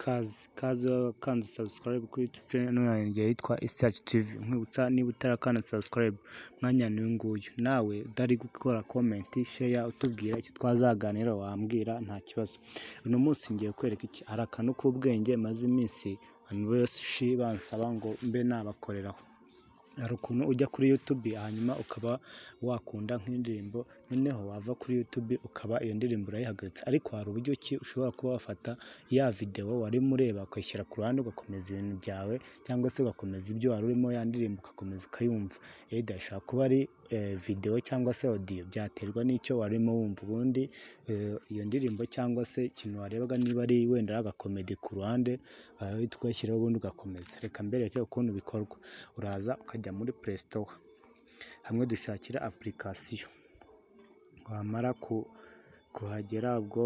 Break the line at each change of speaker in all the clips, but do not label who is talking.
Ikaze ikaze wakanze subscribe kuri YouTube channel yanjye yitwa Isiac TV. Nkwibutsa niba utarakanda subscribe, mwanya ni nguyu nawe udari gukora comment, share, utubwira icyo twazaganira, wambwira nta kibazo. Uno munsi ngiye kwereka iki, hari akantu k'ubwenge maze iminsi abantu benshi bansaba ngo mbe nabakoreraho. Hari ukuntu ujya kuri YouTube hanyuma ukaba wakunda nk'indirimbo, noneho wava kuri YouTube ukaba iyo ndirimbo urayihagaritse, ariko hari uburyo ki ushobora kuba wafata ya video warimo ureba ukayishyira ku ruhande ugakomeza ibintu byawe, cyangwa se ugakomeza ibyo wari urimo, ya ndirimbo ugakomeza ukayumva. Either ishobora kuba ari video cyangwa se audio, byaterwa n'icyo warimo wumva. Ubundi iyo ndirimbo cyangwa se ikintu warebaga niba ari wenda agakomedi ku ruhande, wahita ugashyiraho ubundi ugakomeza. Reka mbereke ukuntu bikorwa. Uraza ukajya muri Play Store hamwe dushakira application, wamara kuhagera ubwo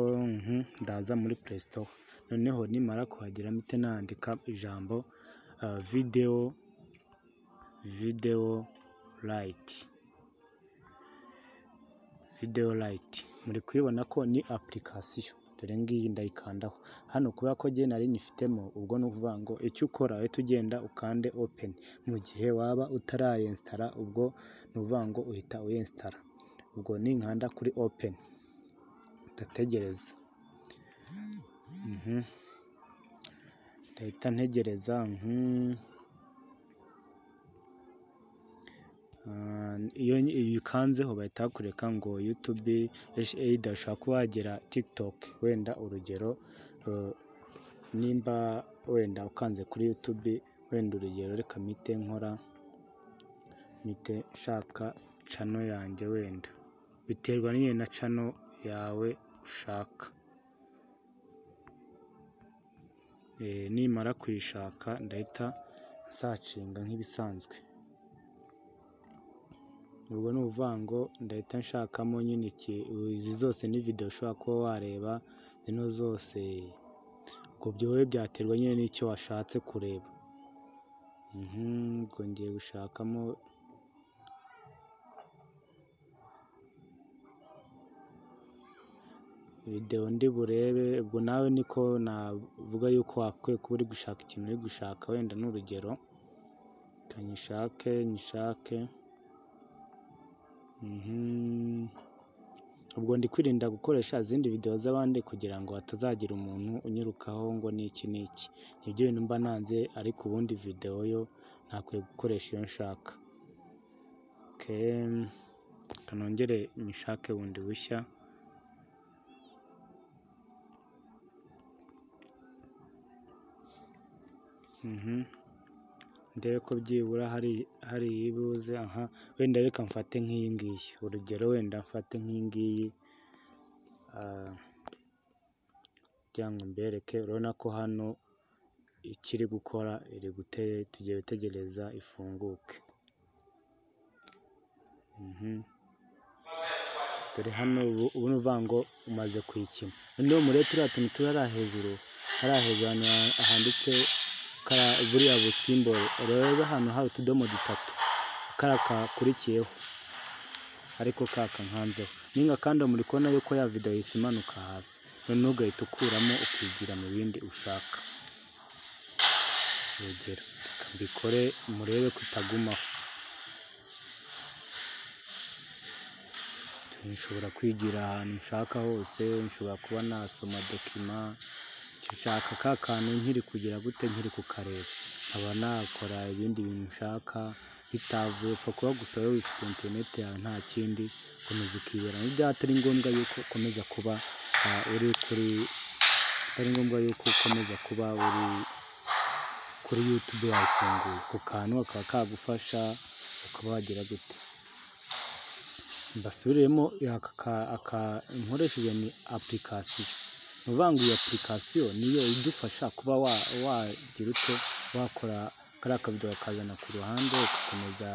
ndaza muri Play Store. Noneho nimara kuhagera mpite nandika ijambo video light, video light. Muri kuyibona ko ni application, dore ngiyi ndayikandaho hano kubera ko jye nari nyifitemo. Ubwo ni ukuvuga ngo icyo ukora uhita ugenda ukande open. Mu gihe waba utarayinsitara ubwo ni ukuvuga ngo uhita uyinsitara. Ubwo ninkanda kuri open ndategereza, ndahita ntegereza. Iyo ukanzeho bahita bakwereka ngo YouTube, either ushobora kuba wagera TikTok, wenda urugero nimba wenda ukanze kuri YouTube, wenda urugero reka mpite nkora, mpite nshaka channel yanjye, wenda biterwa nyine na channel yawe ushaka. Nimara kuyishaka ndahita nsacinga nk'ibisanzwe. Ubwo ni ukuvuga ngo ndahita nshakamo nyine izi zose ni video ushobora kuba wareba, zino zose ubwo wowe byaterwa nyine n'icyo washatse kureba. Ubwo ngiye gushakamo video ndi burebe. Ubwo nawe niko navuga yuko wakwiye kuba uri gushaka ikintu uri gushaka, wenda n'urugero nyishake nyishake. Ubwo ndi kwirinda gukoresha izindi video z'abandi kugira ngo hatazagira umuntu unyirukaho ngo niki niki, nibyo bintu mba nanze, ariko ubundi video yo ntakwiye gukoresha iyo nshaka. Reka nongere nyishake bundi bushya. Ndebe ko byibura hari ibuze. Aha wenda reka mfate nk'iyi ngiyi, urugero wenda mfate nk'iyi ngiyi kugira ngo mbereke. Urabona ko hano ikiri gukora iri guteye, tugiye gutegereza ifunguke. Dore hano ubu ni ukuvuga ngo umaze kuyikina. Noneho murebe turiya tuntu turi hariya hejuru, hariya hejuru handitse buriya busimbolo, urebe ahantu hari utudomo dutatu, kariya kakurikiyeho ariko kaka nkanzeho, ninga kandi muri kubona yuko ya video ihise imanuka hasi, noneho ugahita ukuramo ukigira mu bindi ushaka. Urugero reka mbikore murebe ko itagumaho. Nshobora kwigira ahantu nshaka hose, nshobora kuba nasoma dokima nshaka, ka kantu nkiri kugira gute, nkiri kukareba, nkaba nakora ibindi bintu nshaka bitavuye. Upfa kuba gusa wowe wifite interineti yawe nta kindi, ukomeza ukibera mu byaha. Atari ngombwa yuko ukomeza kuba uri kuri, atari ngombwa yuko ukomeza kuba uri kuri YouTube wayifunguye, ku kantu kakaba kagufasha ukaba wagira gute. Mbasubiremo, aka nkoresheje ni application. Ni ukuvuga ngo iyi application niyo idufasha kuba wagira ute, wakora kariya kavido bakazana ku ruhande ugakomeza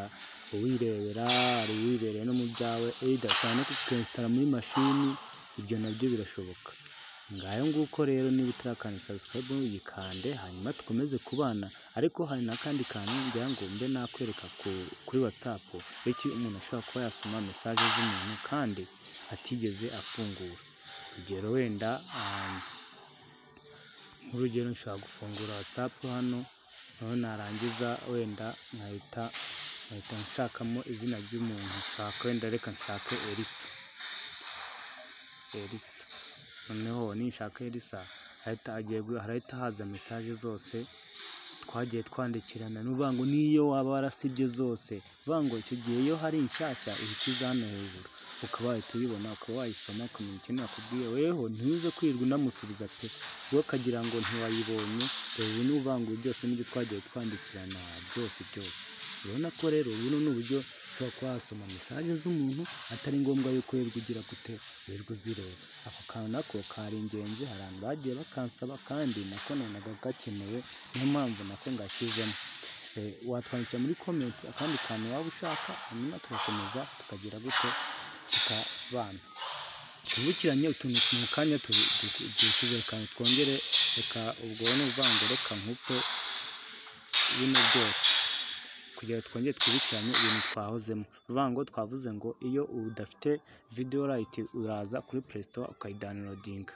uwirebera, ari wibereye no mu byawe, either ushobora no kukinsitara muri mashini, ibyo nabyo birashoboka. Ngayo nguko rero, niba utarakanda subscribe uyikande, hanyuma dukomeze kubana. Ariko hari n'akandi kantu ngira ngo mbe nakwereka kuri WhatsApp, icyo umuntu ashobora kuba yasoma message z'umuntu kandi atigeze afungura. Urugero wenda Nk'urugero nshobora gufungura WhatsApp hano, noneho narangiza wenda nkahita nshakamo izina ry'umuntu nshaka, wenda reka nshake Elisa. Noneho ninshaka Elisa harahita haza message zose twagiye twandikirana. Ni ukuvuga ngo n'iyo waba warasibye zose, ni ukuvuga ngo icyo gihe iyo hari inshyashya ihita iza hano hejuru, ukaba wahita uyibona, ukaba wayisoma, ukamenya ikintu yakubwiye. Weho ntuze kwirirwa unamusubiza pe, wowe ukagira ngo ntiwayibonye. Dore ubu ni ukuvuga ngo byose nibyo twagiye twandikirana byose byose. Urabona ko rero buno ni uburyo ushobora kuba wasoma message z'umuntu atari ngombwa yuko wirirwa ugira gute, wirirwa uzireba. Ako kantu nako kari ingenzi, hari abantu bagiye bakansaba kandi nako nabonaga gakenewe, niyo mpamvu nako ngashyizemo. Watwandikira muri comment akandi kantu waba ushaka, hanyuma tugakomeza tukagira gute, tukabana. Twibukiranye utuntu mu kanya dushyize kandi twongere, reka ubwo ni ukuvuga ngo reka nkupe bino byose kugira ngo twongere twibukiranye ibintu twahozemo. Bivuga ngo twavuze ngo iyo udafite video light uraza kuri Play Store ukayidownloadinga,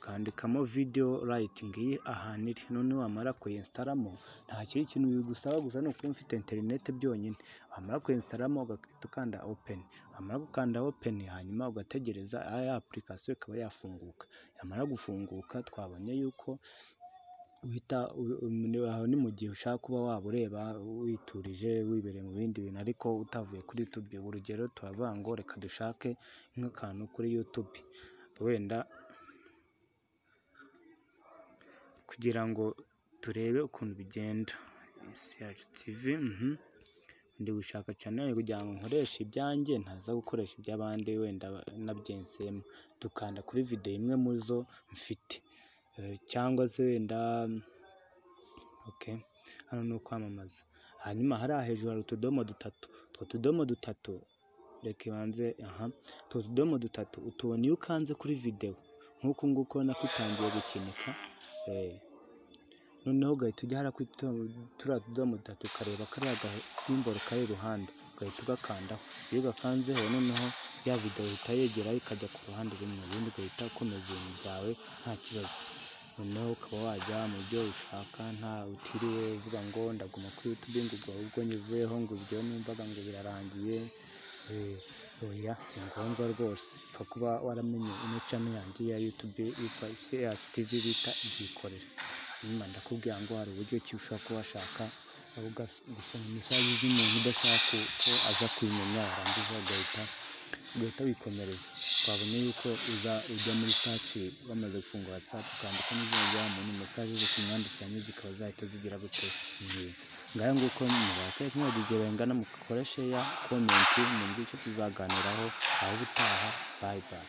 ukandikamo video light, ngiyi ahantu iri. Noneho wamara kuyinstalamo nta kindi kintu bigusaba, gusa ni ukuba ufite interineti byonyine. Wamara kuyinstalamo ugahita ukanda open, wamara gukanda open hanyuma ugategereza ya application ikaba yafunguka. Yamara gufunguka twabonye yuko uhita aho ni mu gihe ushaka kuba waba ureba witurije wibereye mu bindi bintu ariko utavuye kuri YouTube. Urugero turavuga ngo reka dushake nk'akantu kuri YouTube wenda kugira ngo turebe ukuntu bigenda. Isi Yacu TV, ndi gushaka channel kugira ngo nkoreshe ibyanjye ntaza gukoresha iby'abandi wenda nabyensemo. Dukanda kuri video imwe mu zo mfite, cyangwa se wenda okay, hano ni ukwamamaza. Hanyuma hariya hejuru hari utudomo dutatu, utwo tudomo dutatu reka ibanze, aha utwo tudomo dutatu utubona iyo ukanze kuri video nk'uku nguku ubona ko itangiye gukinika. Noneho ugahita ujya hariya kuri turiya tudomo dutatu ukareba kariya gasimbolo kari iruhande, ugahita ugakandaho. Iyo ugakanzeho noneho ya video ihita yegeraho ikajya ku ruhande rumwe, ubundi ugahita ukomeza ibintu byawe nta kibazo. Noneho ukaba wajya mu byo ushaka nta utiriwe uvuga ngo ndaguma kuri YouTube ngo ubwo ahubwo nyivuyeho ngo ibyo numvaga ngo birarangiye. Oya si ngombwa rwose, upfa kuba waramenye ino channel yanjye ya YouTube yitwa Isi Yacu TV bita Byikorere. Hanyuma ndakubwira ngo hari uburyo ki ushobora kuba washaka gusoma message z'umuntu udashaka ko aza kuyimenya, warangiza ugahita wikomereza. Twabonye yuko uza ujya muri search wamaze gufungura WhatsApp ukandikamo izina rya muntu, message zose mwandikiranye zikaba zahita zigira gute, ziza. Ngayo nguko mubatse kimwe bengana, mukore share, comment, mumbwire icyo tuzaganiraho aho ubutaha. Bye bye.